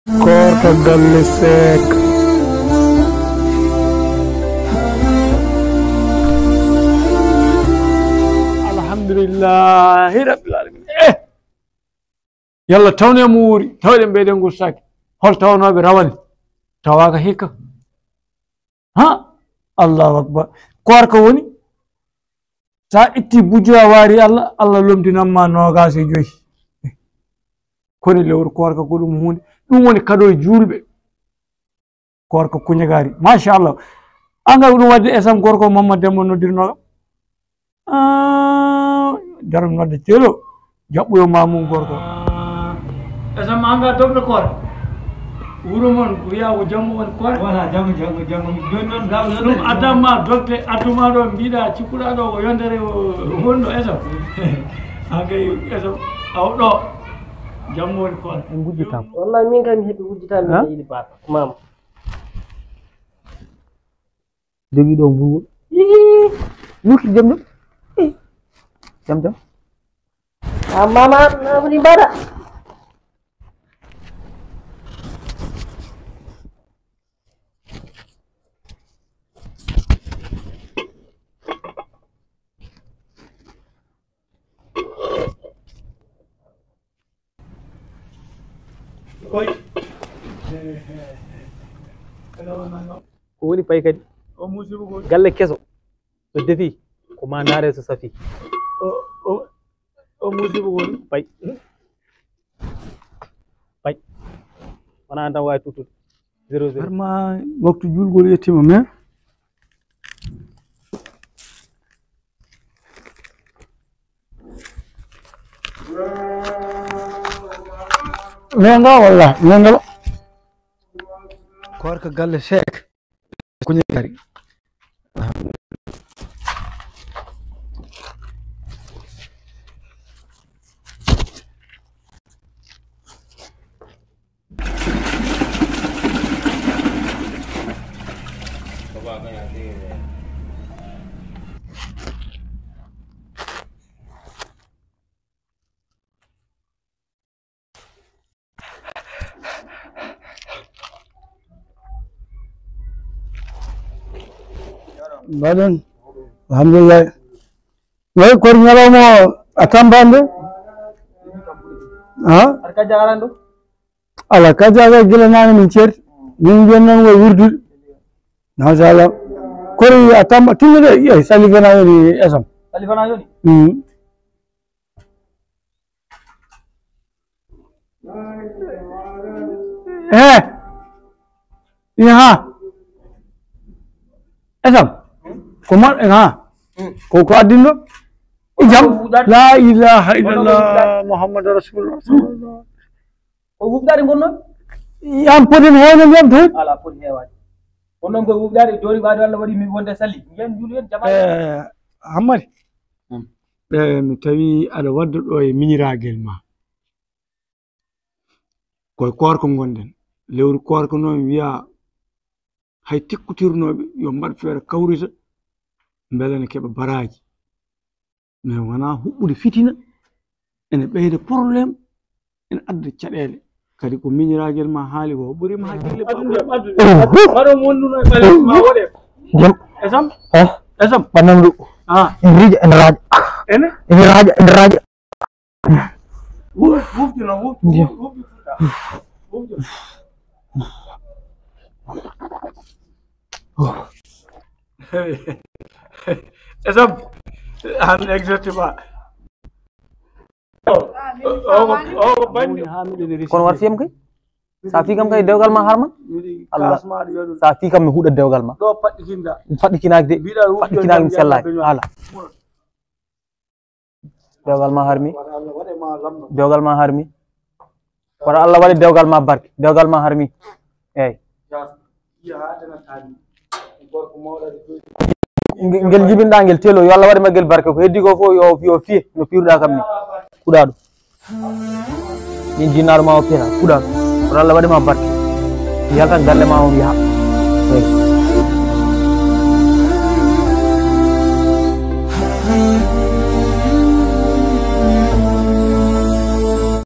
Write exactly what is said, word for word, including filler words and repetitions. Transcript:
Koorka galle Seek. Alhamdulillahi rabbil alamin. Eh! Yalla tawne mo wuuri, tawɗen ɓeyden ngursaaki. Hol tawnooɓe rawani? Tawaaka hikka. Ha? Allahu akbar. Koorka woni, so a itti bujo a waari Allah, Allah lomtinan ma noogaas e joy. Kono lewru koorka ko ɗum huunde, ɗum woni kadoo e juulɓe. Koorka kuñagaari. Machallah. An kay ko ɗum waɗde esam gorko Mamma Demba noddirnoo kam. Ah, jaram nodde Ceelo. Jaɓɓoyo ma mum gorko. Esam an ka dogde koore. Wuro mon ko wiya ko jamma woni koore. Voilà, jamma, jamma, jamma. Jooni noon gaaw ɗum addan ma dogde, adduma ɗo, mbiɗa cikkuɗa ɗo ko yontere o wonno esam. An kay esam aw ɗo. Jamma woni koore. En ngujjitam. Wallahi min kay mi heɓi wujjitaade. Ha? Miɗo yiɗi baaba. Maama. Jogii ɗo mbuuwol. Ii, luuti jam jam. Ii, jam jam. Ah, maama, maama ni mbaɗa. Ko woni pay kadi? Galle keso. So defii, ko maa ndaaree so safii. O musiba woni? Pay. Pay. Wonaa an tan waawi tuttude. Zéro zéro. Har ma waktu juulgol yettiima, mais Menga walla menga ba. Koorka galle Seek. Kuñi gari. Mbaɗon. Alhamdulillah. Way koor ñalawma o a tambaande? Ha? Aɗa kajja aran ɗo? Ala kajja ga gila nane min ceerti. Min jooni noon way wirdude. Machallah. Koor a tamba timmude, yeey, Sali fana yoni esam. Sali fana yoni? Mm. Eh. Iha. Esam. Ko ma, iha. Ko, ko addinɗo? Jam. La ilaha illallah Muhammadu Rasulullah sallallahu. Ko huɓdaade ngon noon? Yam poden heewde ndiyam toon? Alaa, foti heewaade. On noon koye huɓdaade, jooni ɓaade Allah waɗi mi wonde Sali. Mbiyen juulu en jamaare. Eh, Hammadi. Hmm. Eh, mi tawi aɗa wadda ɗo e miñiraagel ma. Koye koorko ngonɗen. Lewru koorko noon wiyaa hay tikkotirnooɓe yo mbaɗ feere kawrita mbele ne keɓa baraaji. Mais wonaa huɓɓude fitina, ene ɓeyda problème, ene adda caɗeele. Kadi ko miñiraagel ma haali ko, ɓuriima hakkille. Aduna, aduna, aduna. Mbaɗon wonduno e ɓaleeji ma woɗe. Jam. Esam? Ha? Esam? Ɓannam ɗo. Ah. Ene riija, ene raaja. Ene? Ene raaja, ene raaja. Wuf-, wufti no, wuf-, wuf-, wufti fuɗɗa. Wufti. Esam, an exactement. O, o, o, o, bandi. Kono war fiyam kay? Sa fii kam kay dewgal ma harma? Allah. Sa fii kam mi huɗa dewgal ma. Ɗo paɗɗikinɗa. Paɗɗikinaaki de. Mbiɗa wufti paɗɗikinaaki mi sellaaki. Ala. Dewgal ma harmi. Dewgal ma harmi. Kono Allah waɗi dewgal ma barke. Dewgal ma harmi. Eey. Nge-, ngel jibinɗaa ngel telo, yo Allah waɗ ma ngel barke. Ko heddi ko fof yo, yo fiye no piiruɗaa kam ni. Kuɗaa ɗum. Min jinnaaɗo ma o piyataa, kuɗaa ɗum. Kono Allah waɗi ma barke. Yaltan galle ma on yaha. Eey.